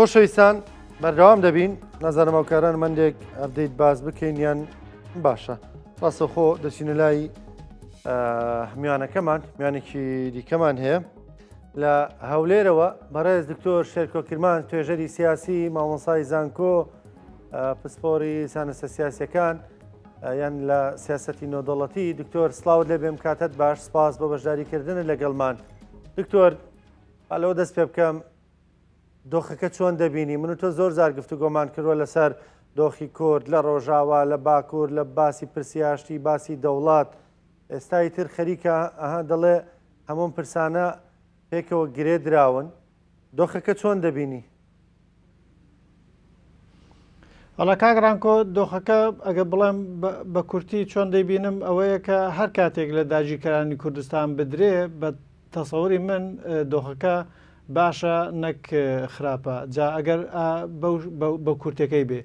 خۆشەویستان بەردەوام دەبین نازانم ئەوکاران مندێک update باس بکەین یان باشە ڕاستەخۆ دەچینە لای میوانەکەمان میوانێکی دیکەمان هەیە لە هەولێرەوە بەڕێز دکتۆر شێرکۆ کرمان توێژەری سیاسی مامۆسای زانکۆ پسپۆری زانستە سیاسەکان یان لە سیاستی نێودەوڵەتی دکتۆر سلااوت لێ بێم کاتت باش سپاس بۆ بەشداریکردن لەگەڵمان دکتۆر لەوە دەست پێ بکەم دۆخەکە چۆن دەبینی؟ من و تۆ زۆر جار گفتوگۆمان کردووە لەسەر دۆخی کورد لە ڕۆژاوا، لە باکوور، لە باسی پرسی ئاشتی، باسی دەوڵەت. ئێستا ئیتر خەریکە ئەها دەڵێ هەموو ئەم پرسانە پێکەوە گرێ دراون. دۆخەکە چۆن دەبینی؟ وەڵا کاک ڕانکۆ دۆخەکە ئەگە بڵێم بە کورتی چۆن دەیبینم ئەوەیە کە هەر کاتێک لە داگیرکەرانی کوردستان بدرێ بە تەسەوری من دۆخەکە باشە نەک خراپە جا ئەگەر بە کورتەکەی بێ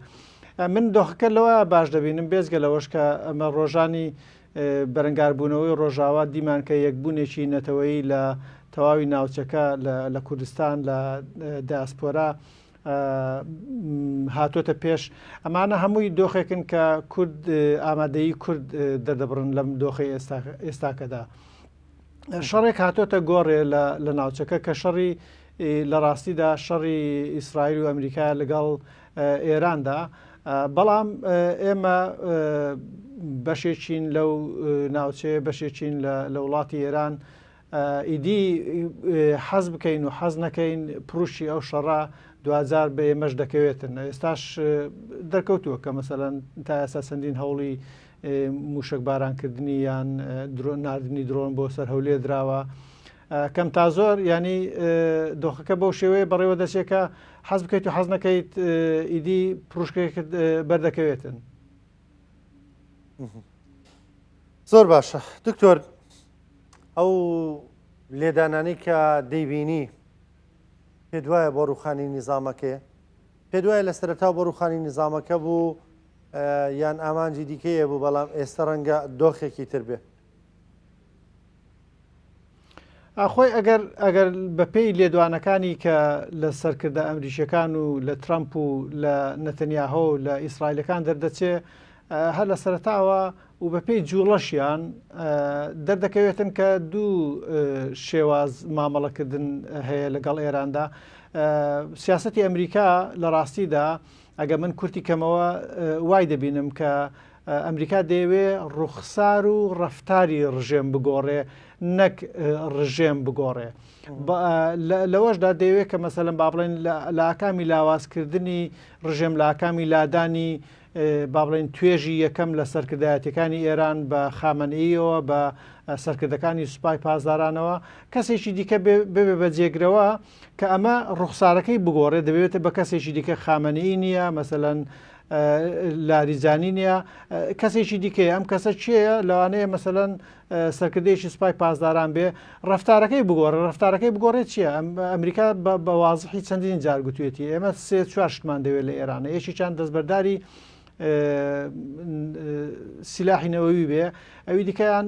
من دۆخەکە لەوە باش دەبینم بێزگە لەوەش کە ئەمە ڕۆژانی بەرەنگاربوونەوەی ڕۆژاوا دیمان کە یەکبوونێکی نەتەوەیی لە تەواوی ناوچەکە لە کوردستان لە دیاسپۆرا هاتۆتە پێش ئەمانە هەمووی دۆخێکن کە کورد ئامادەیی کورد دەردەبڕن لەم دۆخی ئێستاکەدا. شەڕێک هاتۆتە گۆڕێ لە ناوچەکە کە شەڕی لە ڕاستیدا شەڕی ئیسرائیل و ئەمریکا لەگەڵ ئێراندا بەڵام ئێمە بەشێکین لەو ناوچەیە بەشێکین لە وڵاتی ئێران ئیدی حەز بکەین و حەز نەکەین پروشی ئەو شەڕە دواجار بە ئێمەش دەکەوێتن ئێستاش دەرکەوتووە کە مەسەلەن تا ئێستا چەندین هەوڵی موشەکبارانکردنی یان ناردنی درۆن بۆ سەر هەولێر دراوە کەم تا زۆر ینی دۆخەکە بەو شێوەیە بەڕێوە دەچێت کە حەز بکەیت و حەز نەکەیت ئیدی پروشکێکت بەردەکەوێتن. زۆر باشە دکتۆر ئەو لێدانانەی کە دەیبینی پێ دوایە بۆ ڕوخانی نیزامەکەی پێ دوایە لە سەرتا بۆ ڕوخانی نیزامەکە بوو یان ئامانجی دیکەیە بوو بەڵام ئێستا ڕەنگە دۆخێکی تر بێ. خۆی ئەگەر ئەگەر بەپێی لێدوانەکانی کە لە سەرکردە ئەمریکیەکان و لە ترەمپ و لە نەتەنیاهۆ و لە ئیسرائیلەکان دەردەچێ هەر لە سەرەتاوە و بەپێی جوڵەشیان دەردەکەوێتن کە دوو شێواز مامەڵەکردن هەیە لەگەڵ ئێراندا سیاستی ئەمریکا لە ڕاستیدا ئەگەر من کورتی کەمەوە وای دەبینم کە ئەمریکا دەیەوێ ڕوخسار و ڕەفتاری ڕژێم بگۆڕێ نەک ڕژێم بگۆڕێ لەوەشدا دەیەوێت کە مەسەلەن با بڵێن لە ئاکامی لاوازکردنی ڕژێم لە ئاکامی لادانی با بڵێن توێژی یەکەم لە سەرکردایەتەکانی ئێران بە خامەنەییەوە بە سەرکردەکانی سوپای پاسدارانەوە کەسێکی دیکە ببێ بە جێگرەوە کە ئەمە ڕوخسارەکەی بگۆڕێت دەبێت بە کەسێکی دیکە خامەنەیی نییە مەسەلەن لاریجانی نییە کەسێکی دیکەیە ئەم کەسە کێیە لەوانەیە مەسەلەن سەرکردەیەکی سوپای پاسداران بێ ڕفتارەکەی بگۆڕێ ڕفتارەکەی بگۆڕێت چییە ئەمریکا بە وازحی چەندین جار گوتوێتی ئێمە سێ چوار شتمان دەوێت لە ئێرانە یەکێکیان دەستبەرداری سیلاحی نەوەوی بێ ئەوی دیکەیان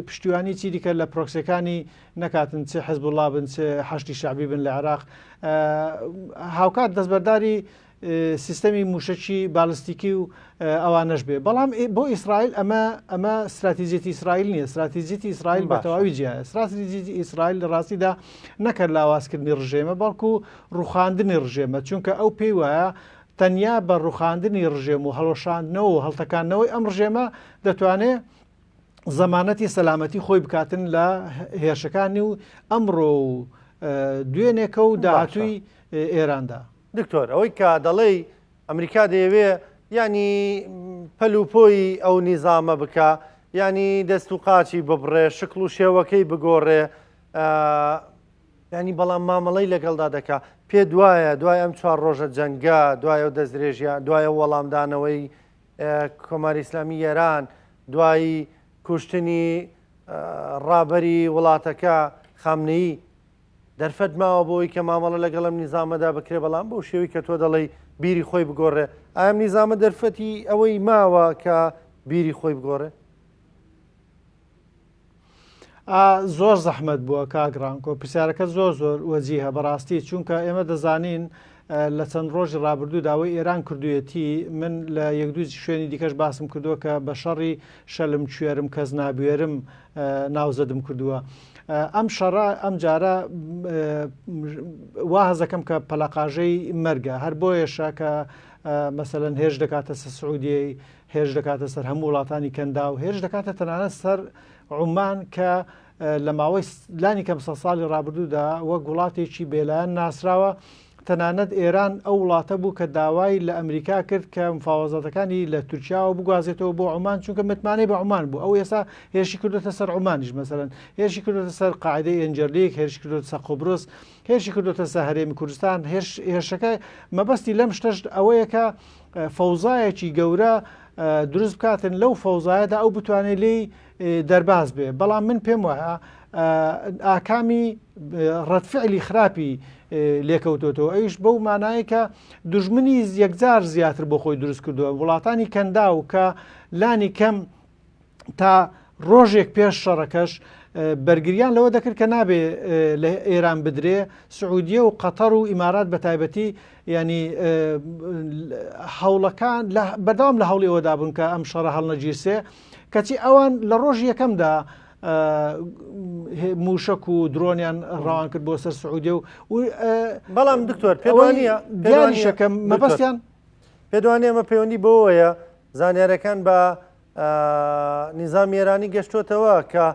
پشتیوانی چی دیکە لە پرۆکسەکانی نەکاتن چ حزبوڵا بن چ حەشدی شەعبی بن لە عێراق هاوکات دەستبەرداری سیستەمی موشکی بالستیکی و ئەوانەش بێ بەڵام بۆ ئیسرائیل ئەمە ئەمە استراتیژیەتی ئیسرائیل نییە استراتیژیەتی ئیسرائیل بە تەواوی جیایە استراتیژیەتی ئیسرائیل لە ڕاستیدا نەکرد لاوازکردنی ڕژێمە بەڵکو ڕوخاندنی ڕژێمە چونکە ئەو پێی وایە تەنیا بە ڕوخاندنی ڕژێم و هەڵۆشاندنەوە و هەڵتەکانەوەی ئەم ڕژێمە دەتوانێت زەمانەتی سەلامەتی خۆی بکاتن لە هێرشەکانی و ئەمڕۆ و دوێنێکە و داهاتووی ئێراندا. دکتۆر ئەوەی کە دەڵێی ئەمریکا دەیەوێ یانی پەل و پۆی ئەو نیزامە بکا یانی دەست و قاچی ببڕێ شکڵ و شێوەکەی بگۆڕێ ینی بەڵام مامەڵەی لەگەڵدا دەکا پێ دوایە دوای ئەم چوار ڕۆژە جەنگە دوای ئەو دەستدرێژیە دوای ئەو وەڵامدانەوەی کۆماری ئیسلامی ئێران دوای کوشتنی ڕابەری وڵاتەکە خامنەیی دەرفەت ماوە بۆی کە مامەڵە لەگەڵ ئەم نیزامەدا بکرێ بەڵام بەو شێوەی کە تۆ دەڵێی بیری خۆی بگۆڕێ ئایا ئەم نیزامە دەرفەتی ئەوەی ماوە کە بیری خۆی بگۆڕێ؟ زۆر زەحمەت بووە کاک ڕانکۆ پرسیارەکە زۆر زۆر وەجیهە بەڕاستی چونکە ئێمە دەزانین. لە چەند ڕۆژی ڕابردوو داوای ئێران کردوویەتی، من لە یەک دوو شوێنی دیکەش باسم کردووە کە بە شەڕی شەلم کوێرم کەس نابوێرم ناوزەدم کردووە. ئەم شەڕە ئەم جارە وا هەزەکەم کە پەلەقاژەی مەرگە هەر بۆیەشە کە مەسەلەن هێرش دەکاتە سەر سعودیەی هێرش دەکاتە سەر هەموو وڵاتانی کەنداو هێرش دەکاتە تەنانەت سەر عومان کە لە ماوەی لانی کەم سە ساڵی ڕابردوودا وەک وڵاتێکی بێلایەن ناسراوە تەنانەت ئێران ئەو وڵاتە بوو کە داوای لە ئەمریکا کرد کە مفاوەزاتەکانی لە تورکیاوە بگوازێتەوە بۆ عومان چونکە متمانەی بە عومان بوو ئەو ئێستا هێرشی کردوتە سەر عومانیش مەسەلەن هێرشی کردوتە سەر قاعدەی ئێنجەرلیک هێرشی کردوتە سەر قوبرس هێرشی کردوتە سەر هەرێمی کوردستان هێرشەکە مەبەستی لەم شتەش ئەوەیە کە فەوزایەکی گەورە دروست بکاتن لەو فەوزایەدا ئەو بتوانێت لێی دەرباز بێ بەڵام من پێم وایە ئاکامی ڕەتفعلی خراپی لێکەوتۆتەوە ئەویش بەو مانایە کە دوژمنی یەکجار زیاتر بۆ خۆی دروست کردووە وڵاتانی کەنداو کە لانی کەم تا ڕۆژێک پێش شەڕەکەش بەرگریان لەوە دەکرد کە نابێ لە ئێران بدرێ سعودیە و قەتەر و ئیمارات بە تایبەتی ینی هەوڵەکان بەردەوام لە هەوڵی ئەوەدا بوون کە ئەم شەڕە هەڵنەگیرسێ کەچی ئەوان لە ڕۆژی یەکەمدا موشک و درۆنیان ڕەوان کرد بۆ سەر سعودیە و بەڵام دکتۆر پێوانە دیاریشەکەم مەبەستیان پێدوانێ ئەمە پەیوەندی بەوەیە زانیارەکان بە نیزامی ئێرانی گەشتۆتەوە کە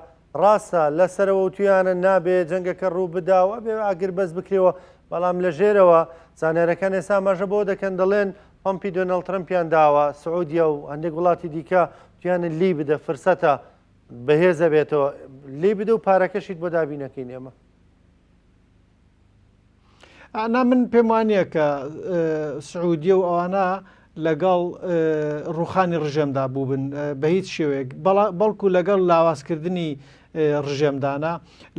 ڕاستە لە سەرەوە وتویانە نابێ جەنگەکە ڕوو بدا و ئەبێ ئاگر بەس بکرێەوە بەڵام لە ژێرەوە زانیارەکان ئێستا ئاماژە بۆ دەکەن دەڵێن پەمپی دۆناڵد ترەمپیان داوە سعودیە و هەندێک وڵاتی دیکە تویانە لی بدە فرسەتە بەهێزە بێتەوە لی بدە و پارەکەشیت بۆ دابینەکەین ئێمە. نا من پێم وانە کە سعودیە و ئەوانە لەگەڵ ڕوخانی ڕژێمدا بووبن بە هیچ شێوەیەک بەڵکو لەگەڵ لاوازکردنی ڕژێمدانە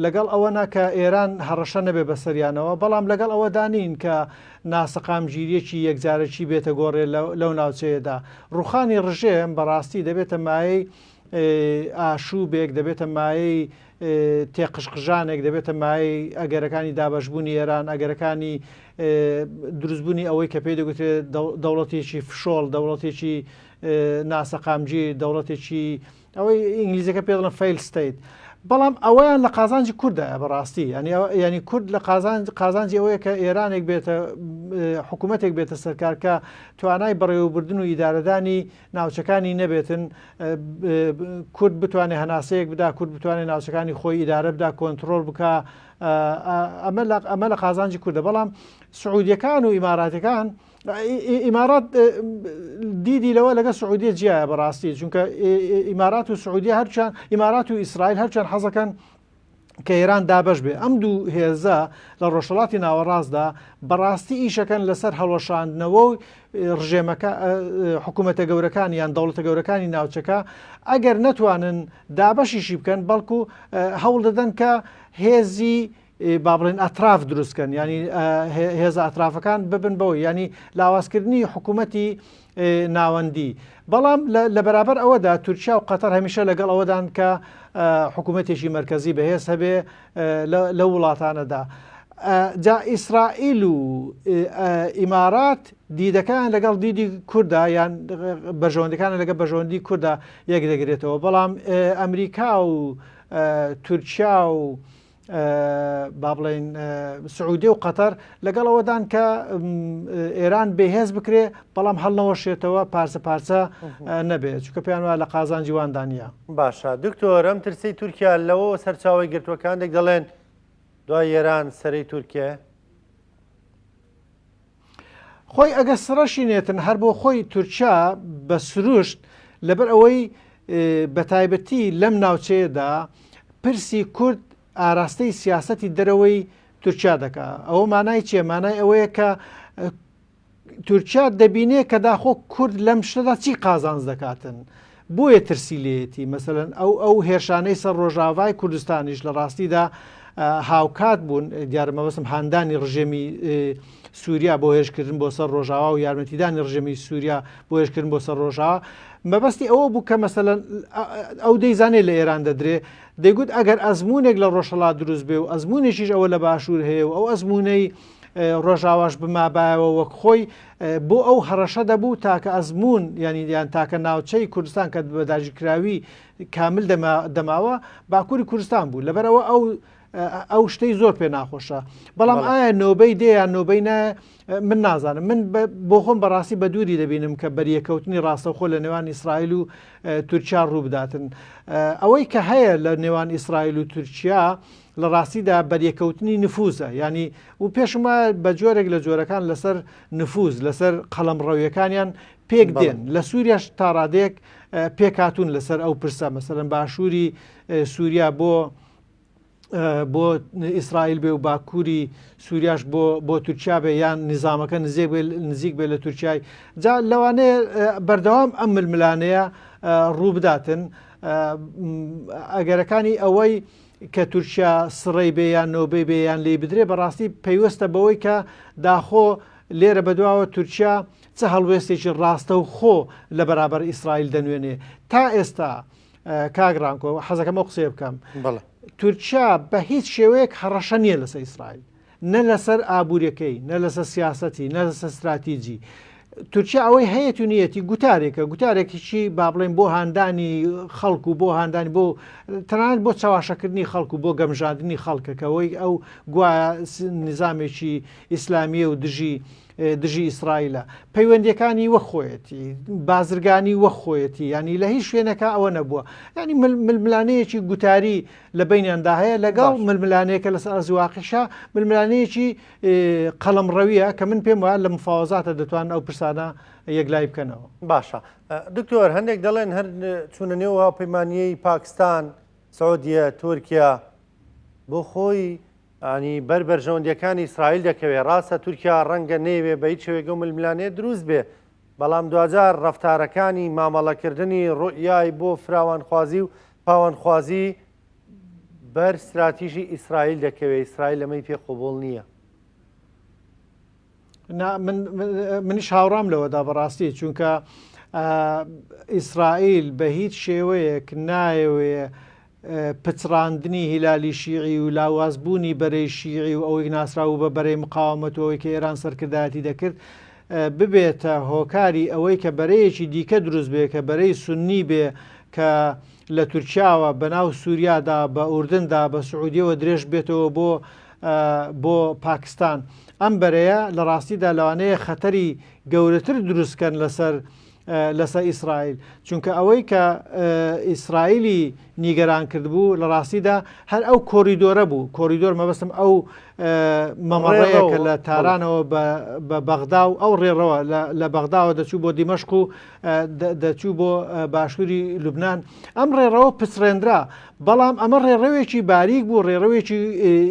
لەگەڵ ئەوە نا کە ئێران هەڕەشە نەبێ بەسەریانەوە بەڵام لەگەڵ ئەوەدا نین کە ناسەقامگیریەکی یەکجارەکی بێتە گۆڕێ لەو ناوچەیەدا ڕوخانی ڕژێم بەڕاستی دەبێتە مایەی ئاشوبێک دەبێتە مایەی تێقشقژانێک دەبێتە مایەی ئەگەرەکانی دابەشبوونی ئێران، ئەگەرەکانی دروستبوونی ئەوەی کە پێی دەگوترێت دەوڵەتێکی فشۆڵ، دەوڵەتێکی ناسەقامگیر، دەوڵەتێکی ئەوەی ئینگلیزەکە پێ دەڵێن failed state. بەڵام ئەوەیان لە قازانجی کوردایە بەڕاستی ینی کورد لە قازانجی ئەوەیە کە ئێرانێک بێتە حکوومەتێک بێتە سەرکار کە توانای بەڕێوەبردن و ئیدارەدانی ناوچەکانی نەبێتن کورد بتوانێت هەناسەیەک بدا کورد بتوانێت ناوچەکانی خۆی ئیدارە بدا کۆنتترۆل بکە ئەمە لە ئەمە لە قازانجی کوردە بەڵام سعودیەکان و ئیماراتەکان ئیمارات دیدی لەوە لەگە سعودیە جیایە بەڕاستی چونکە ئیمارات و سعودیە هەرچەند ئیمارات و ئیسرائیل هەرچەند حەزەکەن کە ئێران دابەش بێ ئەم دوو هێزە لە ڕۆژهەڵاتی ناوەڕاستدا بەڕاستی ئیشەکەن لەسەر هەڵوەشاندنەوە و ڕژێمەکە حکوومەتە گەورەکان یان دەوڵەتە گەورەکانی ناوچەکە ئەگەر نەتوانن دابەشیشی بکەن بەڵکو هەوڵ دەدەن کە هێزی با بڵێن ئەتراف دروستکەن ینی هێزە ئەترافەکان ببن بەوە ینی لاوازکردنی حکوومەتی ناوەندی بەڵام لە بەرابەر ئەوەدا تورکیا و قەتەر هەمیشە لەگەڵ ئەوەدان کە حکوومەتێکی مەرکەزی بەهێز هەبێ لەو وڵاتانەدا. جا ئیسرائیل و ئیمارات دیدەکان لەگەڵ دیدی کووردا یان بەرژەوەندەکان لەگە بەرژەوەندی کووردا یەک دەگرێتەوە بەڵام ئەمریکا و تورکیا و با بڵێین سعودیە و قەتەر لەگەڵ ئەوەدان کە ئێران بێهێز بکرێ بەڵام هەڵنەوەشێتەوە پارچە پارچە نەبێت چونکە پێیان وایە لە قازانجی واندا نییە. باشە دکتۆر ئەم ترسەی تورکیا لەوەوە سەرچاوەی گرتووە کە هەندێک دەڵێن دوای ئێران سەرەی تورکیایە؟ خۆی ئەگەر سڕەشی نێتن هەر بۆ خۆی تورکیا بە سروشت لەبەر ئەوەی بە تایبەتی لەم ناوچەیەدا پرسی کورد ئاراستەی سیاسەتی دەرەوەی تورکیا دەکا ئەوە مانای چیە مانای ئەوەیە کە تورکیا دەبینێ کە داخۆ کورد لەم شتەدا چی قازانج دەکاتن بۆیە ترسی لێیەتی، مەسەلەن ئەو ئەو هێرشانەی سەر ڕۆژاڤای کوردستانیش لە ڕاستیدا هاوکات بوون، دیارە مەبەستم هاندانی ڕژێمی سووریا بۆ هێرشکردن بۆ سەر ڕۆژاوا و یارمەتیدانی ڕژێمی سووریا بۆ هێرشکردن بۆ سەر ڕۆژاوا، مەبەستی ئەوە بوو کە مەسەلەن ئەو دەیزانێ لە ئێران دەدرێ، دەیگوت ئەگەر ئەزموونێک لە ڕۆژهەڵات دروست بێ و ئەزموونێکیش ئەوە لە باشوور هەیە و ئەو ئەزموونەی. ڕۆژاواش بمابایەوە وەک خۆی بۆ ئەو هەڕەشە دەبوو تاکە ئەزموون یانی یان تاکە ناوچەی کوردستان کە بە داگیرکراوی کامل دەماوە باکووری کوردستان بوو لەبەرەوە ئەو ئەو شتەی زۆر پێ ناخۆشە بەڵام ئایا نۆبەی دێ یان نۆبەی نایە من نازانم من بۆ خۆم بەڕاستی بە دووری دەبینم کە بەریەکەوتنی ڕاستەوخۆ لە نێوان ئیسرائیل و تورکیا ڕووبداتن ئەوەی کە هەیە لە نێوان ئیسرائیل و تورکیا لە ڕاستیدا بەریەکەوتنی نفوزە ینی و پێشم وایە بە جۆرێک لە جۆرەکان لەسەر نفوز لەسەر قەڵەمڕەویەکانیان پێک دێن لە سووریاش تاڕادەیەک پێکاتون لەسەر ئەو پرسە مەسەرەن باشووری سووریا بۆ بۆ ئیسرائیل بێ و باکووری سووریاش بۆ بۆ تورکیا بێ یان نیزامەکە نزیک بێ نزیک بێ لە تورکای جا لەوانەیە بەردەوام ئەم ململانەیە ڕووبداتن ئەگەرەکانی ئەوەی کە تورکیا سڕەی بێ یان نۆبەی بێ یان لێی بدرێ بەڕاستی پەیوەستە بەوەی کە داخۆ لێرە بەدواوە تورکیا چ هەڵوێستێکی ڕاستەوخۆ لە بەرابەر ئیسرائیل دەنوێنێ تا ئێستا کاک ڕانکۆ حەزەکەم ئەو قسەیە بکەم تورکیا بە هیچ شێوەیەک هەڕەشە نییە لەسەر ئیسرائیل نە لەسەر ئابووریەکەی، نە لەسەر سیاسەتی، نە لەسەر ستراتیجی. تورکیا ئەوەی هەیەت و نیەتی گوتارێکە، گوتارێکیی با بڵێین بۆ هاندانی خەڵک و بۆ هاندانی بۆ تەنانەت بۆ چەواشەکردنی خەڵک و بۆ گەمژاندنی خەڵکە کە ئەوەی ئەو گوایە نیزامێکی ئیسلامییە و دژی دژی ئیسرائیلە. پەیوەندیەکانی وەک خۆیەتی، بازرگانی وەک خۆیەتی، یانی لە هیچ شوێنێکا ئەوە نەبووە. یانی ململانێیەکی گوتاری لە بەینیاندا هەیە لەگەڵ ململانێکە لەسەر ئەرزی واقعشا ململانێیەکی قەڵەمڕەویە کە من پێم وایە لە مفاوەزاتە دەتوانن ئەو پرسانە یەکلایی بکەنەوە. باشە دکتۆر هەندێک دەڵێن هەر چوونە نێو هاوپەیمانیی پاکستان، سعودیە، تورکیا بۆ خۆی ینی بەر بەرژەوەندیەکانی ئیسرائیل دەکەوێت ڕاستە تورکیا ڕەنگە نەیەوێ بە هیچ شێوەیەک ئەو ململانێ دروست بێ بەڵام دواجار ڕەفتارەکانی مامەڵەکردنی ڕوئیای بۆ فراوانخوازی و پاوانخوازی بەر ستراتیژی ئیسرائیل دەکەوێت، ئیسرائیل ئەمەی پێ قبوڵ نییە. نا من منیش هاوڕام لەوەدا بەڕاستی چونکە ئیسرائیل بە هیچ شێوەیەک نایەوێ پچڕاندنی هیلالی شیعی و لاوازبوونی بەرەی شیعی و ئەوەی ناسراو بە بەرەی مقاومەت و ئەوەی کە ئێران سەرکردایەتی دەکرد ببێتە هۆکاری ئەوەی کە بەرەیەکی دیکە دروست بێ کە بەرەی سوننی بێ کە لە تورکیاوە بەناو سووریادا بە ئوردندا بە سعودیەوە درێژ بێتەوە بۆ بۆ پاکستان ئەم بەرەیە لە ڕاستیدا لەوانەیە خەتەری گەورەتر دروستکەن لەسەر لەسەر ئیسرائیل چونکە ئەوەی کە ئیسرائیلی نیگەران کردبوو لە ڕاستیدا هەر ئەو کۆریدۆرە بوو کۆریدۆر مەبەستم ئەو مەمەڕەیە کە لە تارانەوە بە بەغدا و ئەو ڕێڕەوە لە بەغداوە دەچوو بۆ دیمەشق و دەچوو بۆ باشووری لوبناان ئەم ڕێڕەوە پچڕێنرا بەڵام ئەمە ڕێڕەوێکی باریک بوو ڕێڕەوێکی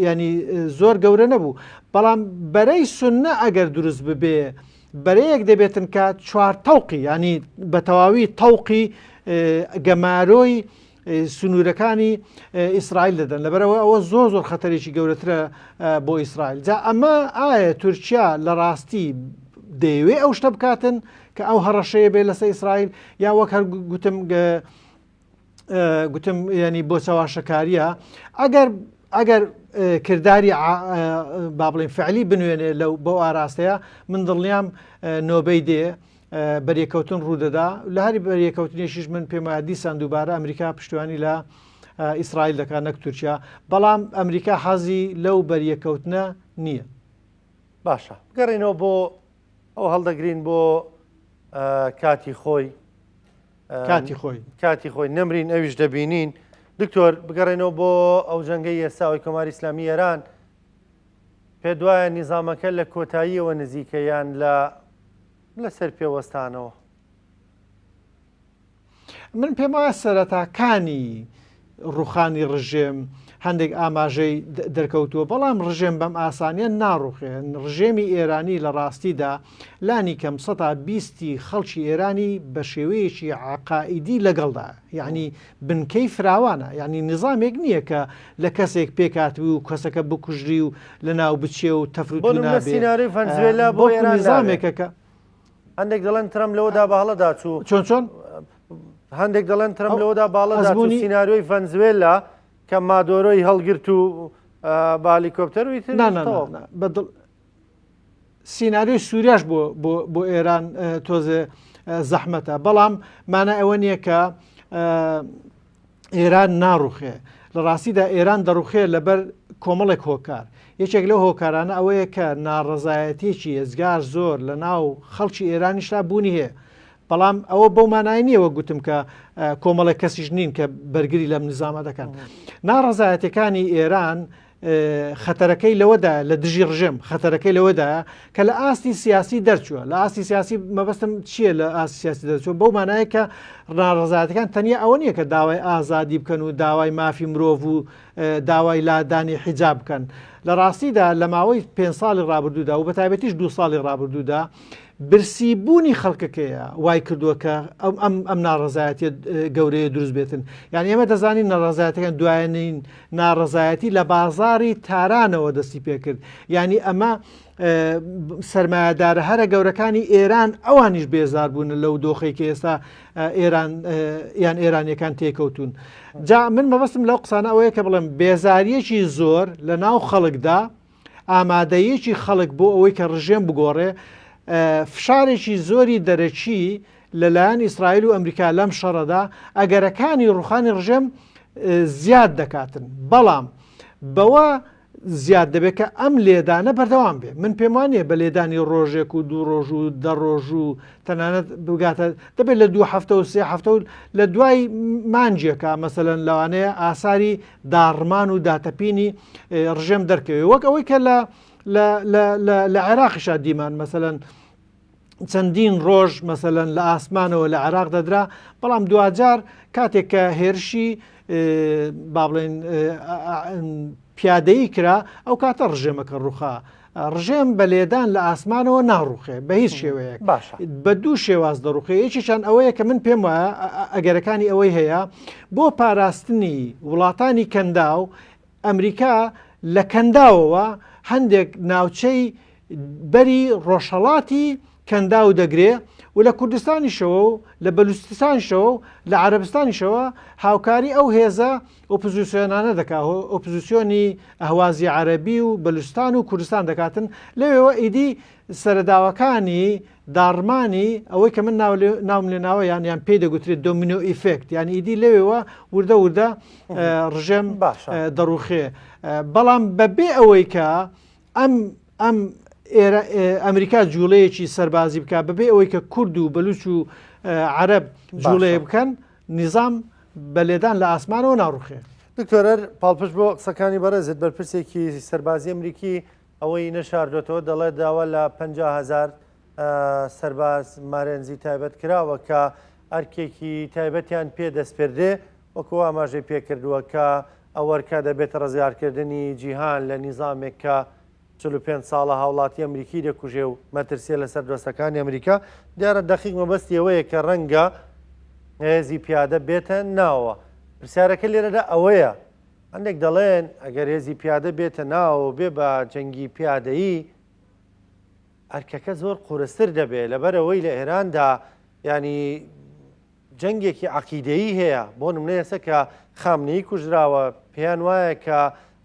ینی زۆر گەورە نەبوو بەڵام بەرەی سنە ئەگەر دروست ببێ بەرەیەک دەبێتن کە چوار تەوقی ینی بە تەواوی تەوقی گەمارۆی سنوورەکانی ئیسرائیل دەدەن لەبەرەوە ئەوە زۆر زۆر خەتەرێکی گەورەترە بۆ ئیسرائیل جا ئەمە ئایا تورکیا لە ڕاستی دەیەوێ ئەو شتە بکاتن کە ئەو هەڕەشەیە بێ لەسەر ئیسرائیل یا وەک هەر گوتم گوتم ینی بۆ چەواشەکاریە ئەگەر ئەگەر کرداری با بڵێن فعلی بنوێنێ لەو بەو ئاراستەیە من دڵنیام نۆبەی دێ بەریەکەوتن ڕوودەدا لە هەری بەریەکەوتنێکیش من پێم وایە دیسان دووبارە ئەمریکا پشتیوانی لە ئیسرائیل دەکات نەک تورکیا بەڵام ئەمریکا حەزی لەو بەریەکەوتنە نییە. باشە بگەڕێینەوە بۆ ئەو هەڵدەگرین بۆ کاتی خۆی کاتی خۆی کاتی خۆی نەمرین ئەویش دەبینین دکتۆر بگەڕێنەوە بۆ ئەو جەنگەی ئێستاوەی کۆماری ئیسلامی ئێران پێت وایە نیزامەکە لە کۆتاییەوە نزیکە یان لە لەسەر پێوەستانەوە؟ من پێم وایە سەرەتاکانی ڕوخانی ڕژێم هەندێک ئاماژەی دەرکەوتووە بەڵام ڕژێم بەم ئاسانیە ناڕوخێن ڕژێمی ئێرانی لە ڕاستیدا لانی کەم سەتا بیستی خەڵکی ئێرانی بە شێوەیەکی عقائیدی لەگەڵدا یعنی بنکەی فراوانە، یانی نیزامێک نییە کە لە کەسێک پێکهاتبی و کەسەکە بکوژری و لەناو بچێ و بۆ تەفروتونا نمونە بێ، سیناریۆی ڤەنزوێلا بۆ بەڵکو ئێران نابێ. نیزامێکە کە. هەندێک دەڵێن ترەمپ لەوەدا بە هەڵەدا چوو. چۆن چۆن؟ هەندێک دەڵێن ترەمپ ئەو لەوەدا بە هەڵەدا چوو ئەزموونی. سیناریۆی ڤەنزوێلا کە مادۆرۆی هەڵگرت و بە هەلیکۆپتەر و ئیتر نا نا نا تەواو. نا بە دڵ. سیناریۆی سووریاش بۆ بۆ ئێران تۆزێ زەحمەتە بەڵام مانای ئەوە نییە کە ئێران ناڕوخێ لە ڕاستیدا ئێران دەڕوخێ لەبەر کۆمەڵێک هۆکار یەکێک لەو هۆکارانە ئەوەیە کە ناڕەزایەتیەکی ئێجگار زۆر لە ناو خەڵکی ئێرانیشدا بوونی هەیە بەڵام ئەوە بەو مانای نییە وەک گوتم کە کۆمەڵێک کەسیش نین کە بەرگری لەم نظامە دەکەن ناڕەزایەتەکانی ئێران خەتەرەکەی لەوەدایە لە دژی ڕژێم خەتەرەکەی لەوەدایە کە لە ئاستی سیاسی دەرچووە لە ئاستی سیاسی مەبەستم چییە لە ئاستی سیاسی دەرچووە بەو مانایە کە ناڕەزایەتەکان تەنیا ئەوە نییە کە داوای ئازادی بکەن و داوای مافی مرۆڤ و داوای لادانی حیجاب بکەن لە ڕاستیدا لە ماوەی پێ ساڵی ڕابردوودا و بە تایبەتیش دو ساڵی ڕابردوودا برسی بوونی خەڵکەکەیە وای کردووە کە ئەم ئەم ئەم ناڕەزایەتیە گەورەیە دروست بێتن یان ئێمە دەزانین ناڕەزایەتەکان دوایەنین ناڕەزایەتی لە بازاری تارانەوە دەستی پێکرد یعنی ئەمە سرمایهدارە هەرە گەورەکانی ئێران ئەوانیش بێزار بوون لەو دۆخی کە ئێستا ئێران یان ئێرانیەکان تێکەوتون جا من مەبەستم لەو قسانە ئەوەیە کە بڵێم بێزاریەکی زۆر لە ناو خەڵکدا ئامادەییەکی خەڵک بۆ ئەوەی کە ڕژێم بگۆڕێ، فشارێکی زۆری دەرەکی لەلایەن ئیسرائیل و ئەمریکا لەم شەڕەدا ئەگەرەکانی ڕوخانی ڕژێم زیاد دەکاتن، بەڵام بەوە زیاد دەبێت کە ئەم لێدانە بەردەوام بێ. من پێم وانییە بە لێدانی ڕۆژێک و دوو ڕۆژ و دە ڕۆژ و تەنانەت بگاتە دەبێت لە دوو هەفتە و سێ هەفتە و لە دوای مانگێکە مەسەلەن لەوانەیە ئاساری داڕمان و داتەپینی ڕژێم دەرکەوێ وەک ئەوەی کە لە لە عێراقیشا دیمان مەسەلەن چەندین ڕۆژ مەسەلەن لە ئاسمانەوە لە عێراق دەدرا بەڵام دواجار کاتێک کە هێرشی با بڵێن پیادەیی کرا ئەو کاتە ڕژێمەکە ڕوخا ڕژێم بە لێدان لە ئاسمانەوە ناڕوخێ بە هیچ شێوەیەک باشە بە دوو شێواز دەڕوخێ یەکێکیان ئەوەیە کە من پێم وایە ئەگەرەکانی ئەوەی هەیە بۆ پاراستنی وڵاتانی کەنداو ئەمریکا لە کەنداوەوە هەندێک ناوچەی بەری ڕۆژهەڵاتی کەنداو دەگرێ و لە کوردستانیشەوە و لە بەلوچستانیشەوە و لە عەرەبستانیشەوە هاوکاری ئەو هێزە ئۆپزسیۆنانە دەکا، ئۆپزسیۆنی ئەهوازی عەرەبی و بەلوچستان و کوردستان دەکاتن، لەوێوە ئیدی سەرەداوەکانی داڕمانی ئەوەی کە من ناوم لێ ناوە یان یان پێی دەگوترێت domino effect یان ئیدی لەوێوە وردە وردە ڕژێم دەڕوخێ بەڵام بەبێ ئەوەی کە ئەم ئەم ئێرە ئەمریکا جوڵەیەکی سەربازی بکات بەبێ ئەوەی کە کورد و بەلوچ و عەرەب جوڵەیە بکەن نیزام بە لێدان لە ئاسمانەوە ناڕوخێ. دکتۆرەر پاڵپشت بۆ قسەکانی بەڕێزت بەرپرسێکی سەربازی ئەمریکی ئەوەی نەشاردۆتەوە دەڵێت داوا لە 50 هەزار سەرباز مارێنزی تایبەت کراوە کە ئەرکێکی تایبەتیان پێ دەسپێردرێ وەکو ئاماژەی پێکردووە کە ئەو ئەرکە دەبێتە ڕزگارکردنی جیهان لە نیزامێک کە 45 ساڵە هاوڵاتی ئەمریکی دەکوژێ و مەترسیە لەسەر دۆستەکانی ئەمریکا. دیارە دەقیق مەبەستی ئەوەیە کە ڕەنگە هێزی پیادە بێتە ناوەوە. پرسیارەکە لێرەدا ئەوەیە هەندێک دەڵێن ئەگەر هێزی پیادە بێتە ناوەوە بێ بە جەنگی پیادەیی ئەرکەکە زۆر قورستر دەبێت لەبەرئەوەی لە ئێراندا ینی جەنگێکی عەقیدەیی هەیە، بۆ نمونە ئێستا کە خامنەیی کوژراوە، پێیان وایە کە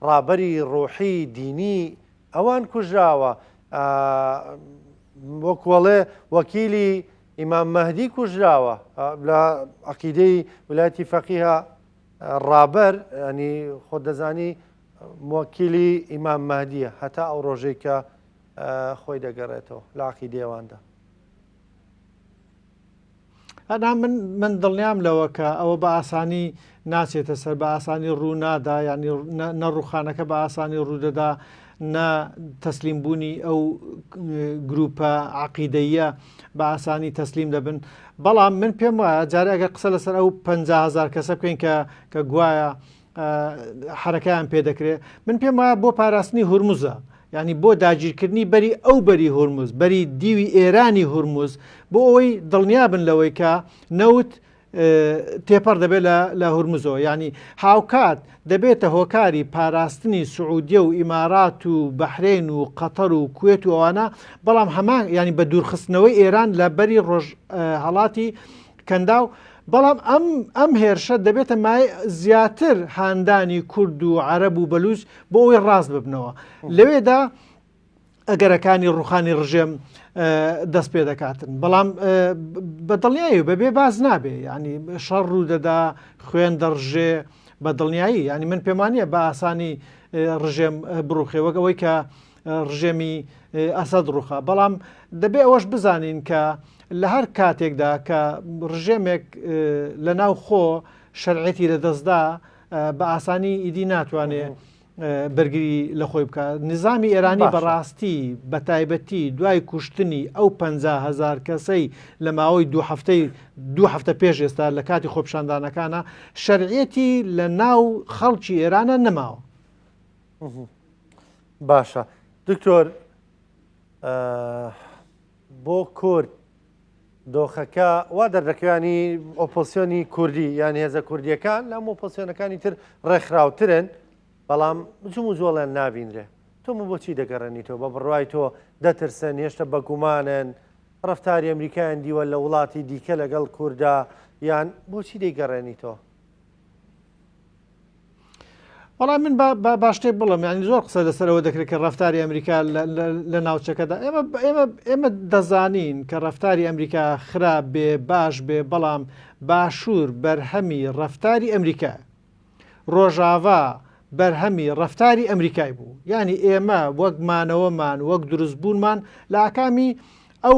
ڕابەری ڕۆحی دینی ئەوان کوژراوە، وەکوەڵێ وەکیلی ئیمام مەهدی کوژراوە، لە عەقیدەی ولایەتی فەقیهە ڕابەر ینی خۆت دەزانی موەکیلی ئیمام مەهدیە هەتا ئەو ڕۆژەی کە خۆی دەگەڕێتەوە لە عەقیدەی ئەواندا. ئەنا من من دڵنیام لەوە کە ئەوە بە ئاسانی ناچێتە سەر بە ئاسانی ڕوو نادا یعنی نە ڕوخانەکە بە ئاسانی ڕوودەدا نە تەسلیم بوونی ئەو گروپە عقیدەیە بە ئاسانی تەسلیم دەبن بەڵام من پێم وایە جارێ ئەگەر قسە لەسەر ئەو 500هزار کەسە بکەین کە کە گوایە حرەکەیان پێ دەکرێت من پێم وایە بۆ پاراستنی هورمزە یعنی بۆ داگیرکردنی بەری ئەو بەری هورمز بەری دیوی ئێرانی هورمز بۆ ئەوەی دڵنیابن لەوەی کە نەوت تێپەڕ دەبێت لە هورمزەوە ینی هاوکات دەبێتە هۆکاری پاراستنی سعودیە و ئیمارات و بەحرێن و قەتەر و کوێت و ئەوانە بەڵام هەمان ینی بە دوورخستنەوەی ئێران لە بەری ڕۆژ هەڵاتی کەنداو، بەڵام ئەم ئەم هێرشە دەبێتە مایەی زیاتر هاندانی کورد و عەرەب و بەلوچ بۆ ئەوەی ڕاست ببنەوە. لەوێدا ئەگەرەکانی ڕوخانی ڕژێم دەست پێ دەکاتن بەڵام بە دڵنیایی بەبێ باز نابێ ینی شەڕ ڕوو دەدا خوێن دەڕژێ بە دڵنیایی ینی من پێمانە بە ئاسانی ڕژێم بڕوخێ وەک ئەوەی کە ڕژێمی ئەسەد ڕوخا بەڵام دەبێ ئەوەش بزانین کە لە هەر کاتێکدا کە ڕژێمێک لە ناو خۆ شەرعەتی لەدەستدا بە ئاسانی ئیدی ناتوانێ بەرگری لە خۆی بکات. نیزامی ئێرانی بە ڕاستی بە تایبەتی دوای کوشتنی ئەو 50 هەزار کەسەی لە ماوەی دوو هەفتەی دوو هەفتە پێش ئێستا لە کاتی خۆپیشاندانەکانە شەرعیەتی لە ناو خەڵکی ئێرانە نەماوە. باشە دکتۆر بۆ کورد دۆخەکە وا دەردەکەوێ ئۆپۆزسیۆنی کوردی یان هێزە کوردیەکان لەم ئۆپۆزسیۆنەکانی تر ڕێکخراوترن بەڵام جم و جۆڵیان نابینرێ تۆ بۆچی دەگەڕێنیتەوە بە بڕوای تۆ دەترسن هێشتا بەگومانن ڕفتاری ئەمریکایان دیوە لە وڵاتی دیکە لەگەڵ کووردا یان بۆچی دەیگەڕێنیتەوە؟ وەڵا من با شتێک بڵم یعنی زۆر قسە لەسەرەوە دەکرێت کە ڕفتاری ئەمریکا لە ناوچەکەدا ئێمە ئێمە ئێمە دەزانین کە ڕفتاری ئەمریکا خراپ بێ باش بێ بەڵام باشوور بەرهەمی ڕفتاری ئەمریکا ڕۆژاڤا بەرهەمی ڕفتاری ئەمریکای بوو یعنی ئێمە وەک مانەوەمان وەک دروستبوونمان لە ئاکامی ئەو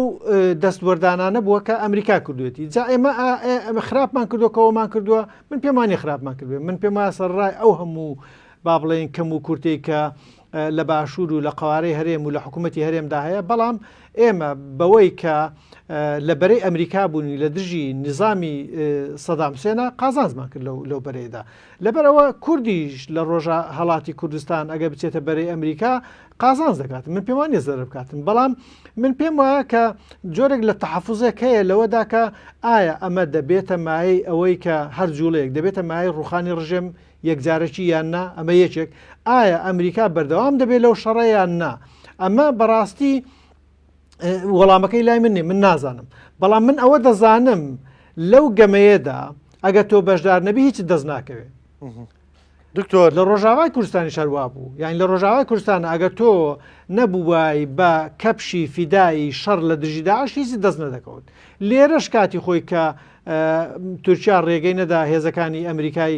دەستوەردانانە بووە کە ئەمریکا کردوێتی جا ئێمە ئەمە خراپمان کردو کەەوەمان کردووە من پێمانی خراپمان کردێ من پێم وایە سەرڕای ئەو هەموو با بڵێن کەم و کورتێک کە لە باشوور و لە قوارەی هەرێم و لە حکوومەتتی هەرێمدا هەیە بەڵام ئێمە بەوەی کە لە بەرەی ئەمریکا بوونی لە دژی نظامی سەدام حوسێنە قازانجمان کرد لەو بەرەیەدا لەبەرئەوە کوردیش لە ڕۆژە هەڵاتی کوردستان ئەگەر بچێتە بەرەی ئەمریکا قازانج دەکات من پێم وانیە زەرەر بکاتن بەڵام من پێم وایە کە جۆرێک لە تەحەفوزێک هەیە لەوەدا کە ئایا ئەمە دەبێتە مایەی ئەوەی کە هەر جوڵەیەک دەبێتە مایەی ڕوخانی ڕژێم یەکجارەکی یان نا ئەمە یەکێک ئایا ئەمریکا بەردەوام دەبێت لەو شەڕە یان نا ئەمە بەڕاستی وەڵامەکەی لای من نیە من نازانم بەڵام من ئەوە دەزانم لەو گەمەیەدا ئەگەر تۆ بەشدار نەبی هیچ دەست ناکەوێت دکتۆر لە ڕۆژاوای کوردستانی شەروا بوو یان لە ڕۆژاوای کوردستان ئەگەر تۆ نەبووای بە کەپشی فیدایی شەڕ لە دژی داعش هیچ دەست نەدەکەوت لێرەش کاتی خۆی کە تورکیا ڕێگەی نەدا هێزەکانی ئەمریکای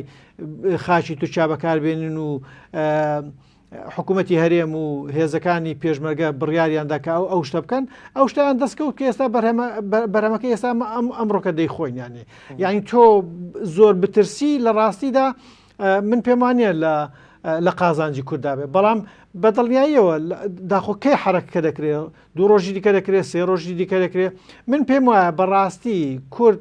خاکی تورکیا بەکاربێنن و حکوومەتی هەرێم و هێزەکانی پێشمەرگە بڕیاریاندا کە ئەو ئەو شتە بکەن ئەو شتیان دەستکەوت کە ئێستا بەرهەمەکە ئێستا ئەم ئەمڕۆکە دەیخۆین یانێ یعنی تۆ زۆر بترسی لە ڕاستیدا من پێم وانە لە لە قازانجی کووردا بێ بەڵام بە دڵنیاییەوە داخۆ کەی حرەکە دەکرێت دوو ڕۆژی دیکە دەکرێت سێ ڕۆژی دیکە دەکرێت من پێم وایە بەڕاستی کورد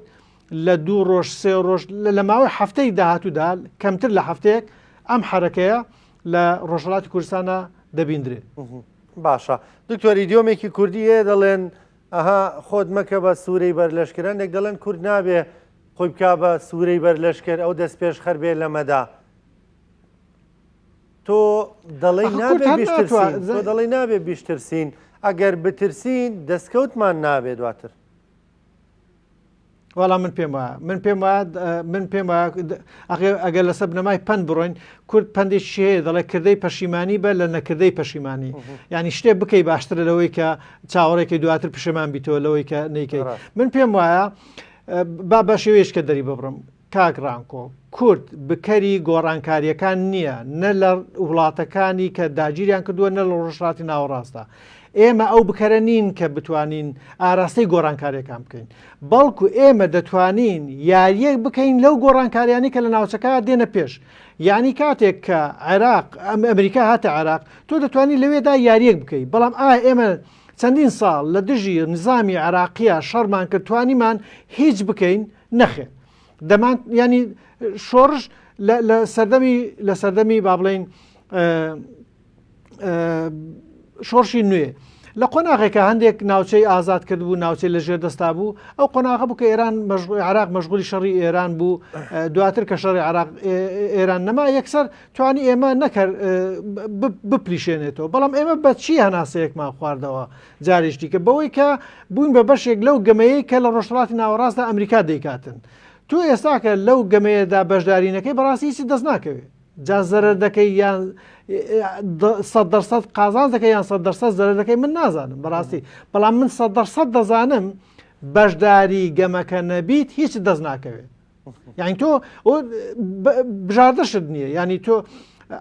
لە دوو ڕۆژ سێ ڕۆژ لە ماوەی هەفتەی داهاتوودا کەمتر لە هەفتەیەک ئەم حرەکەیە لە ڕۆژهەڵاتی کوردستانە دەبیندرێت. باشە دکتۆر ئیدیۆمێکی کوردی هەیە دەڵێن ئەها خۆت مەکە بە سوورەی بەر لەشکر هەندێک دەڵێن کورد نابێ خۆی بکا بە سوورەی بەر لەشکر ئەو دەست پێشخەر بێ لەمەدا تۆ دەڵێی نابێ بیشترسین تۆ دەڵێی نابێ بیشترسین ئەگەر بترسین دەستکەوتمان نابێ دواتر. وەڵا من پێم وایە من پێم وایە من پێم وایە ئەگەر لەسەر بنەمای پەند بڕۆین کورد پەندێکی هەیە دەڵێ کردەی پەشیمانی بە لە نەکردەی پەشیمانی یعنی شتێ بکەی باشترە لەوەی کە چاوەڕێکی دواتر پشێمان بیتەوە لەوەی کە نیکەی من پێم وایە با بە شێوەیەش کە دەری ببڕم کاک ڕانکۆ، کورد بکەری گۆڕانکارییەکان نییە، نە لە وڵاتەکانی کە داگیریان کردووە نە لە ڕۆژهەڵاتی ناوەڕاستدا. ئێمە ئەو بکەرە نین کە بتوانین ئاراستەی گۆڕانکارییەکان بکەین، بەڵکو ئێمە دەتوانین یارییەک بکەین لەو گۆڕانکاریانەی کە لە ناوچەکە دێنە پێش. یانی کاتێک کە عێراق، ئەمریکا هاتە عێراق، تۆ دەتوانی لەوێدا یارییەک بکەی، بەڵام ئایا ئێمە چەندین ساڵ لە دژی نیزامی عێراقییە شەڕمان کرد، توانیمان هیچ بکەین؟ نەخێر دەمان ینی شۆڕش لە سەردەمی لە سەردەمی با بڵین شۆڕشی نوێ لە قۆناغێکە هەندێک ناوچەی ئازاد کرد بوو ناوچەی لە ژێر دەستا بوو ئەو قۆناغە بوو کە ئێران عراق مەشغولی شەڕی ئێران بوو دواتر کە شەڕی عراق ئێران نەما یەکسەر توانی ئێمە نەکرد بپلیشێنێتەوە بەڵام ئێمە بە چی هەناسەیەکمان خواردەوە جارێکی دیکە بەوەی کە بووین بە بەشێک لەو گەمەیەی کە لە ڕۆژهەڵاتی ناوەڕاستدا ئەمریکا دەیکاتن. تۆ ئێستاکە لەو گەمەیەدا بەشداری نەکەی بەڕاستی هیچت دەست ناکەوێ. جا زەرەر دەکەی یان سەد قازانج دەکەی یان سەد زەرەر دەکەی من نازانم بەڕاستی بەڵام من سەد دەزانم بەشداری گەمەکە نەبیت هیچ دەست ناکەوێت یعنی تۆ بژاردەشت نییە ینی تۆ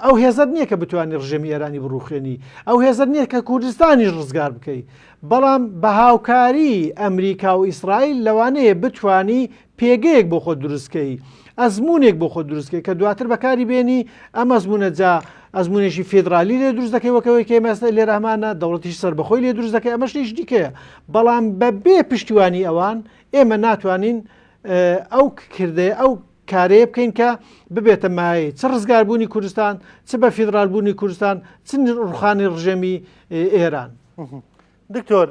ئەو هێزت نییە کە بتوانانی ڕژێمی ئێرانی بڕوخێنی ئەو هێزت نییە کە کوردستانیش ڕزگار بکەی بەڵام بە هاوکاری ئەمریکا و ئیسرائیل لەوانەیە بتانی پێگەیەک بۆ خۆت دروست کەی، ئەزموونێک بۆ خۆت دروست کەی کە دواتر بەکاری بێنی، ئەم ئەزموونە جا ئەزموونێکی فیدرالی لێ دروست دەکەی وەک ئەوەی کە ئێمە ئێستا لێرە هەمانە، دەوڵەتیش سەربەخۆی لێ دروست دەکەی، ئەمە شتێکی دیکەیە. بەڵام بە بێ پشتیوانی ئەوان ئێمە ناتوانین ئەو کردەیە ئەو کارەیە بکەین کە ببێتە مایەی چ ڕزگاربوونی کوردستان، چ بە فیدرالبوونی کوردستان، چ ڕوخانی ڕژێمی ئێران. دکتۆر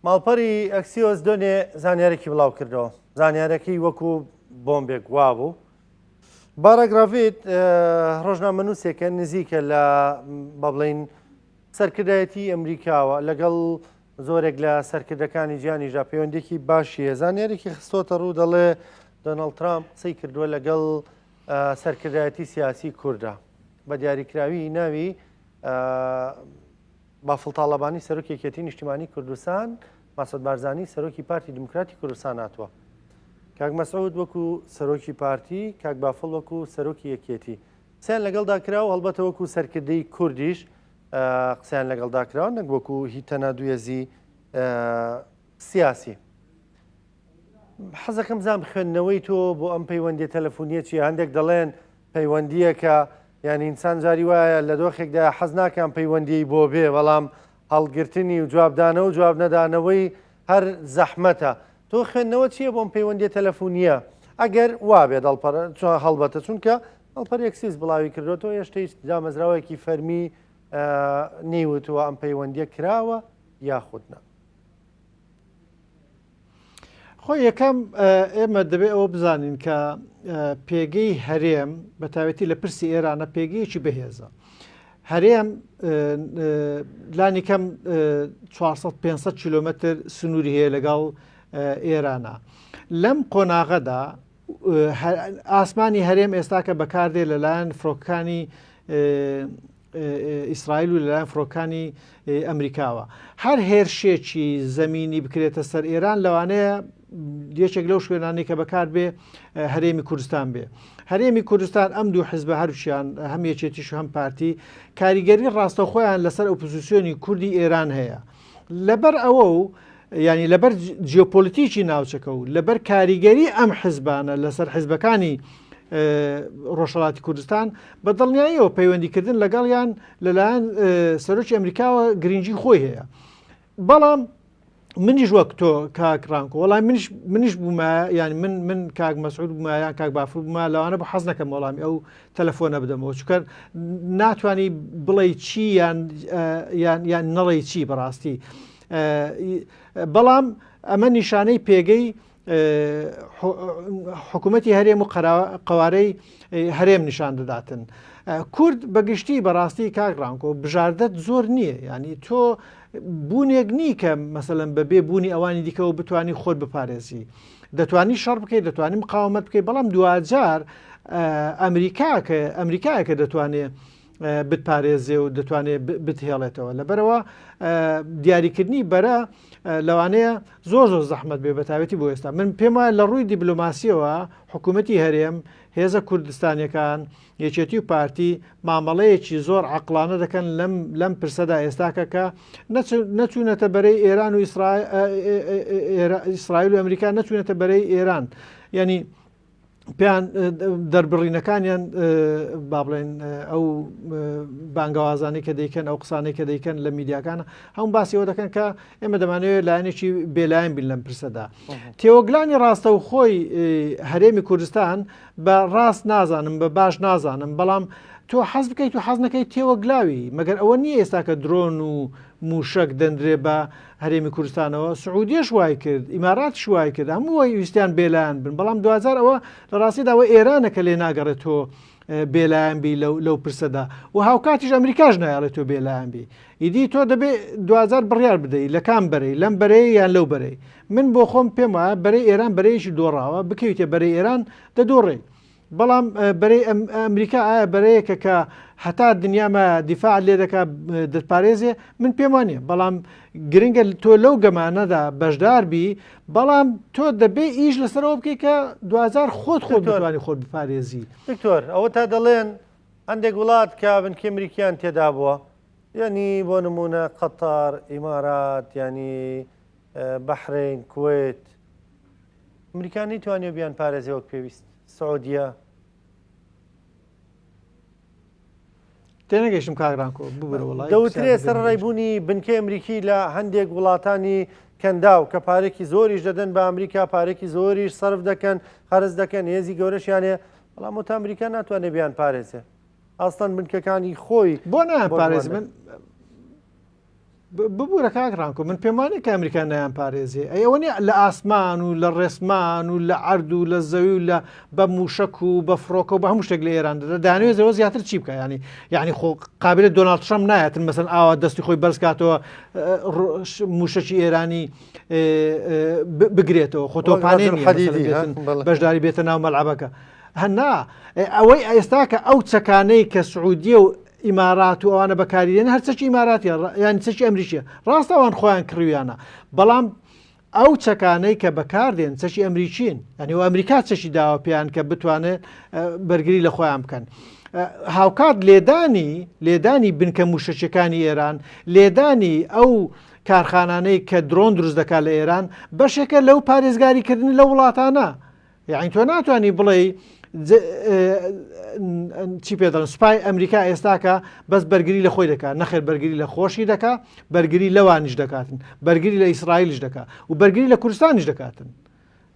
ماڵپەری ئەکسیۆس دۆنێ زانیارێکی بڵاو کردەوە زانیارەکەی وەکو بۆمبێک وابوو. باراک ڕاڤید ڕۆژنامەنووسێکە نزیکە لە بە بڵین سەرکردایەتی ئەمریکاوە لەگەڵ زۆرێک لە سەرکردەکانی جیانیشدا پەیوەندێکی باشیە زانیارێکی خستۆتە ڕوو دەڵێ دۆناڵد ترامپ قسەی کردووە لەگەڵ سەرکردایەتی سیاسی کووردا بە دیاریکراوی ناوی بافڵ تاڵەبانی سەرۆکی یەکێتی نیشتیمانی کوردستان، مەسعود بارزانی سەرۆکی پارتی دیموکراتی کوردستان هاتووە. کاک مەسعود وەکو سەرۆکی پارتی، کاک بافڵ وەکو سەرۆکی یەکێتی قسەیان لەگەڵدا کرا و هەڵبەتە وەکو سەرکردەی کوردیش قسەیان لەگەڵدا کراوە نەک وەکو هی تەنها دوێزی سیاسی. حەزەکەم زام خوێندنەوەی تۆ بۆ ئەم پەیوەندیە تەلەفۆنیە چیە؟ هەندێک دەڵێن پەیوەندیەکە یان ئینسان جاری وایە لە دۆخێکدا حەز ناکەم پەیوەندیی بۆ بێ بەڵام هەڵگرتنی و جوابدانەوە و جواب نەدانەوەی هەر زەحمەتە تۆ خوێندنەوە چییە بۆم پەیوەندیە تەلەفۆنیە ئەگەر وابێت هەڵپەر هەڵبەتە چونکە هەڵپەر ئەکسیۆس بڵاوی کردوەوە هێشتا هیچ دامەزراوەیەکی فەرمی نەیوتووە ئەم پەیوەندیە کراوە یاخود نا. خۆ یەکەم ئێمە دەبێ ئەوە بزانین کە پێگەی هەرێم بە تاوێتی لە پرسی ئێرانە پێگەیەکی بەهێزە. هەرێم لانی کەم 400 کیلومتر سنووری هەیە لەگەڵ ئێرانە. لەم قۆناغەدا ئاسمانی هەرێم ئێستاکە بەکاردێ لەلایەن فڕۆکانی ئیسرائیل و لەلایەن فڕۆکانی ئەمریکاوە. هەر هێرشێکی زەمینی بکرێتە سەر ئێران لەوانەیە یەکێک لەو شوێنانەی کە بەکار بێ هەرێمی کوردستان بێ. هەرێمی کوردستان ئەم دوو حزبە هەرچیان هەم یەکێتیش و هەم پارتی کاریگەری ڕاستەوخۆیان لەسەر ئۆپۆزیسیۆنی کوردی ئێران هەیە. لەبەر ئەوە و یانی لەبەر جیۆپۆلیتیکی ناوچەکە و لەبەر کاریگەری ئەم حزبانە لەسەر حزبەکانی ڕۆژهڵاتی کوردستان بە دڵنیاییەوە پەیوەندیکردن لەگەڵیان لەلایەن سەرۆکی ئەمریکاوە گرنگی خۆی هەیە بەڵام منیش وەک تۆ کاک ڕانکۆ وەڵای منیش منیش بوومە یان من من کاک مەسعود بوومە یان کاک بافڵ بوومە لەوانە بۆ حەز نەکەم وەڵامی ئەو تەلەفۆنە بدەمەوە چونکە ناتوانانی بڵێ چی یان یان یان نەڵێ چی بەڕاستی بەڵام ئەمە نیشانەی پێگەی حکوومەتی هەرێم و قوارەی هەرێم نیشان دەداتن. کورد بەگشتی بەڕاستی کاک ڕانکۆ بژاردەت زۆر نییە ینی تۆ بوونێک نی کە مەسەلەن بەبێ بوونی ئەوانی دیکەوە بتانی خۆت بپارێزی دەتوانی شەڕ بکەیت دەتوانی مقاومەت بکەیت بەڵام دواجار ئەمریکا کە ئەمریکایە کە دەتوانێت بتپارێزێ و دەتوانێت بتهێڵێتەوە لەبەرەوە دیاریکردنی بەرە لەوانەیە زۆر زۆر زەحمت بێ بەتاوێتی بۆ ئێستا من پێم وایە لە ڕووی دیبلۆماسیەوە حکوومەتی هەرێم هێزە کوردستانیەکان یەکێتی و پارتی مامەڵەیەکی زۆر عەقڵانە دەکەن لەم لەم پرسەدا ئێستاکە کە نەچوونەتە بەرەی ئێران و ئیسرائیل و ئەمریکا نەچوونەتە بەرەی ئێران یعنی پێیان دەربڕینەکانیان با بڵێن ئەو بانگەوازانەی کە دەیکەن ئەو قسانەی کە دەیکەن لە میدیاکان هەم باسیەوە دەکەن کە ئێمە دەمانەوێت لایەنێکی بێلایەن بین لەم پرسەدا تێوەگلانی ڕاستەوخۆی هەرێمی کوردستان بە ڕاست نازانم بە باش نازانم بەڵام تۆ حەز بکەیت و حەز نەکەیت تێوەگلاوی مەگەر ئەوە نییە ئێستا کە درۆن و موشک دەندرێ بە هەرێمی کوردستانەوە سعودیەش وای کرد ئیماراتش وای کرد هەموو وای ویستیان بێلایەن بن بەڵام دوجار ئەوە لە ڕاستیدا ئەوە ئێرانە کە لێ ناگەڕێت تۆ بێلایەن بی لەو پرسەدا و هاوکاتیش ئەمریکاش نایەڵێت تۆ بێلایەن بی ئیدی تۆ دەبێ دواجار بڕیار بدەی لە کام بەرەی لەم بەرەیە یان لەو بەرەی من بۆ خۆم پێم وایە بەرەی ئێران بەرەیەکی دۆڕاوە بکەویتە بەرەی ئێران دەدۆڕێی. بەڵام بەرەی ئەمریکا ئایا بەرەیەکە کە هەتا دنیا مایە دیفاع لێ دەکا دەتپارێزێ من پێم وانە بەڵام گرنگە تۆ لەو گەمانەدا بەشدار بی بەڵام تۆ دەبێ ئیش لەسەرەوە بکەیت کە دوجار خۆت خۆت بتوانانی خۆت بپارێزی. دکتۆر ئەوە تا دەڵێن هەندێک وڵات کە بنکەی ئەمریکیان تێدا بووە یعنی بۆ نمونە قەتەر ئیمارات یعنی بەحرین کوێت ئەمریکا نەیتوانیوە بیان پارێزێ وەک پێویست سعودیە. تێنەگەیشتم کاک ڕانکۆ ببورە وەڵای دەوترێ سەرەڕای بوونی بنکەی ئەمریکی لە هەندێک وڵاتانی کەنداو کە پارێکی زۆریش دەدەن بە ئەمریکا پارێکی زۆریش سەرف دەکەن خەرج دەکەن هێزی گەورەشیان هەیە بەڵام وتا ئەمریکا ناتوانێت بیان پارێزێ ئاستان بنکەکانی خۆی بۆ نایان پارێز من ببورە کاک ڕانکۆ من پێم وانیە کە ئەمریکا نایان پارێزێ ئەی ئەوە نیە لە ئاسمان و لە ڕێسمان و لە عەرد و لە زەوی و لە بە موشک و بە فڕۆکە و بە هەموو شتێک لە ئێران دەدا دانوێت زەوە زیاتر چی بکە ینی یعنی خۆ قابلە دۆناڵد ترەمپ نایەتن مەسەن ئاوا دەستی خۆی بەرز کاتەوە موشکی ئێرانی بگرێتەوە خۆ تۆپانێ بەشداری بێتە ناو مەلعبەکە هەنا ئەوەی ئێستا کە ئەو چەکانەی کە سعودیە و ئیمارات و ئەوانە بەکاری دێن هەر چەکی ئیماراتیە یان چەکی ئەمریکیە ڕاستە ئەوان خۆیان کڕیویانە بەڵام ئەو چەکانەی کە بەکاردێن چەکی ئەمریکین یعنی و ئەمریکا چەکی داوە پێیان کە بتوانێت بەرگری لە خۆیان بکەن. هاوکات لێدانی لێدانی بنکە موشەکیەکانی ئێران لێدانی ئەو کارخانانەی کە درۆن دروست دەکات لە ئێران بەشێکە لەو پارێزگاریکردن لە وڵاتانە یەعنی تۆ ناتوانی بڵێی چی پێ دەڵێن سوپای ئەمریکا ئێستاکە بەس بەرگری لە خۆی دەکات نەخێر بەرگری لە خۆشی دەکا بەرگری لەوانیش دەکاتن بەرگری لە ئیسرائیلش دەکا و بەرگری لە کوردستانیش دەکاتن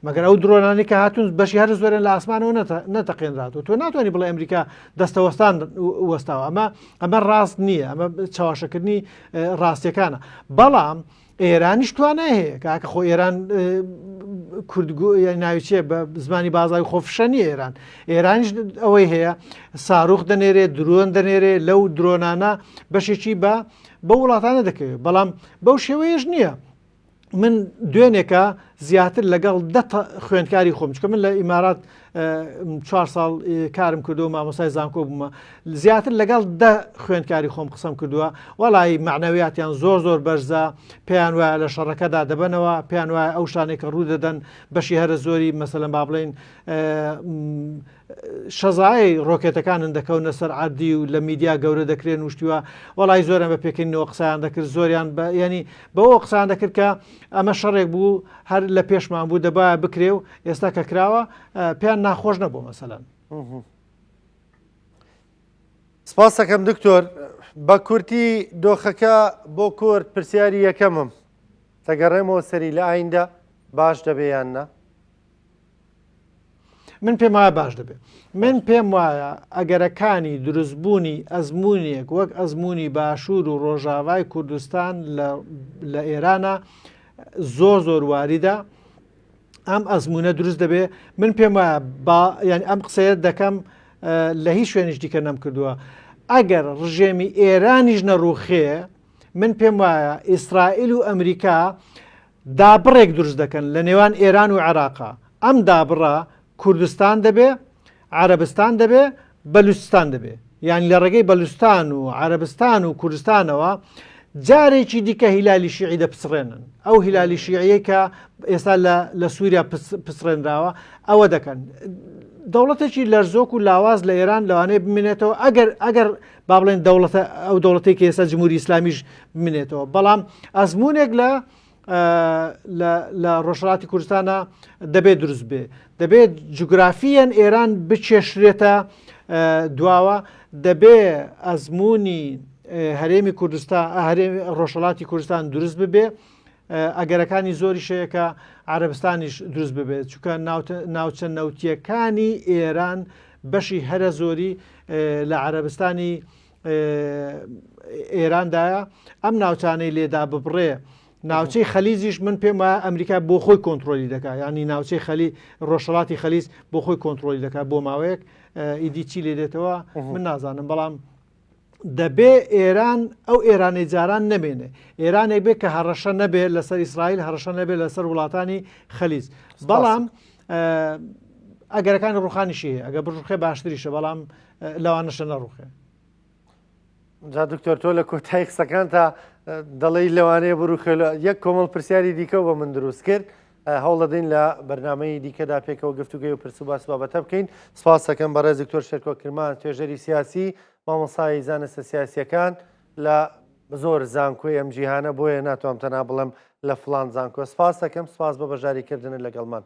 مەگەر ئەو درۆنانی کە هاتون بەشی هەر زۆرن لە ئاسمانەوە نەتەقێنراتەوە تۆ ناتوانانی بڵێ ئەمریکا دەستەوەستان وەستاوە ئەمە ئەمە ڕاست نییە ئەمە چاواشەکردنی ڕاستیەکانە بەڵام ئێرانیش توانای هەیە کاکە خۆ ئێران کورد ناوی چیە بە زمانی بازاوی خۆ فشە نیە ئێران ئێرانیش ئەوەی هەیە ساروخ دەنێرێ درۆن دەنێرێ لەو درۆنانە بەشێکی بە بە وڵاتانە دەکەوێت بەڵام بەو شێوەیەش نییە من دوێنێکە زیاتر لەگەڵ دە خوێندکاری خۆم چکە من لە ئیمارات چوار ساڵ کارم کردو مامۆسای زانکۆ بوومە زیاتر لەگەڵ دە خوێندکاری خۆم قسەم کردووە وەڵی معنەویاتیان زۆر زۆر بەرزە پێیان وایە لە شەڕەکەدا دەبەنەوە پێیان وایە ئەو شتانێک کە ڕوو دەدەن بەشی هەرە زۆری مەسەلەن با بڵین شەزای ڕۆکێتەکانن دەکەونە سەر عادی و لە میدیا گەورە دەکرێن وشتیوە وەڵی زۆران بە پێکەنینەوە قسەیان دەکرد زۆریان بە ینی بەوە قسان دەکرد کە ئەمە شەڕێک بوو هەر لە پێشمان بوو دەبایە بکرێ و ئێستا کە کراوە پێیان ناخۆش نەبوو مەسەلەن. سپاسەکەم دکتۆر بە کورتی دۆخەکە بۆ کورد پرسیاری یەکەمم دەگەڕێمەوە سەری لە ئایندە باش دەبێ یان نا؟ من پێم وایە باش دەبێت من پێم وایە ئەگەرەکانی دروستبوونی ئەزمونێک وەک ئەزمموی باشوور و ڕۆژاوای کوردستان لە ئێرانە زۆر زۆر واریدە ئەم ئەزمونە دروست دەبێ من پێم وایە با یعنی ئەم قسەیە دەکەم لە هیچ شوێنیش دیکە نەم کردووە ئەگەر ڕژێمی ئێرانیش نەڕوخێ من پێم وایە ئیسرائیل و ئەمریکا دابڕێک دروست دەکەن لە نێوان ئێران و عێراقا، ئەم دابڕە کوردستان دەبێ، عەرەبستان دەبێ، بەلوچستان دەبێ. یانی لە ڕێگەی بەلوچستان و عەرەبستان و کوردستانەوە جارێکی دیکە هیلالی شیعی دەپچڕێنن. ئەو هیلالی شیعیەی کە ئێستا لە لە سووریا پچڕێنراوە ئەوە دەکەن. دەوڵەتێکی لەرزۆک و لاواز لە ئێران لەوانەیە بمێنێتەوە ئەگەر ئەگەر با بڵێن دەوڵەتە ئەو دەوڵەتێک کە ئێستا جمهوری ئیسلامیش بمێنێتەوە بەڵام ئەزمونێک لە لە ڕۆژهڵاتی کوردستانە دەبێت دروست بێ دەبێت جوگرافیەن ئێران بکێشرێتە دواوە دەبێ ئەزمموی هەرێمی کوردستان هەرێمی ڕۆژهڵاتی کوردستان دروست ببێ ئەگەرەکانی زۆری شەیە کە عربستانیش دروست ببێت چونکە ناوچە نەوتیەکانی ئێران بەشی هەرە زۆری لە عەرەبستانی ئێراندایە ئەم ناوچانەی لێدا ببڕێ ناوچەی خەلیزیش من پێم وایە ئەمریکا بۆ خۆی کۆنتترۆلی دەکات ینی ناوچەی خەلی ڕۆژهڵاتی خەلیز بۆ خۆی کۆنتترۆلی دەکات بۆ ماوەیەک ئیدی چی لێ دێتەوە من نازانم بەڵام دەبێ ئێران ئەو ئێرانەی جاران نەمێنێ ئێرانێک بێ کە هەڕەشە نەبێت لەسەر ئیسرائیل هەڕەشە نەبێت لەسەر وڵاتانی خەلیز بەڵام. ئەگەرەکانی ڕوخانیشی هەیە ئەگە بڕوخێ باشتریشە بەڵام لەوانەشە نەڕوخێ. جا دکتۆر تۆ لە کۆتایی قسەکانتا دەڵێی لەوانەیە بڕوخێ یەک کۆمەڵ پرسیاری دیکە بە من دروست کرد هەوڵدەدەین لە بەرنمەی دیکەدا پێکەوە گفتوگەی و پرس و باس بابەتە بکەین سپاس دەکەم بەڕێز دکتۆر شێرکۆ کرمان توێژەری سیاسی مامۆسای زانستە سیاسیەکان لە زۆر زانکۆی ئەم جیهانە بۆیە ناتوانم تەنها بڵێم لە فلان زانکۆ سپاس دەکەم سپاس بە بەشداریکردنت لەگەڵمان.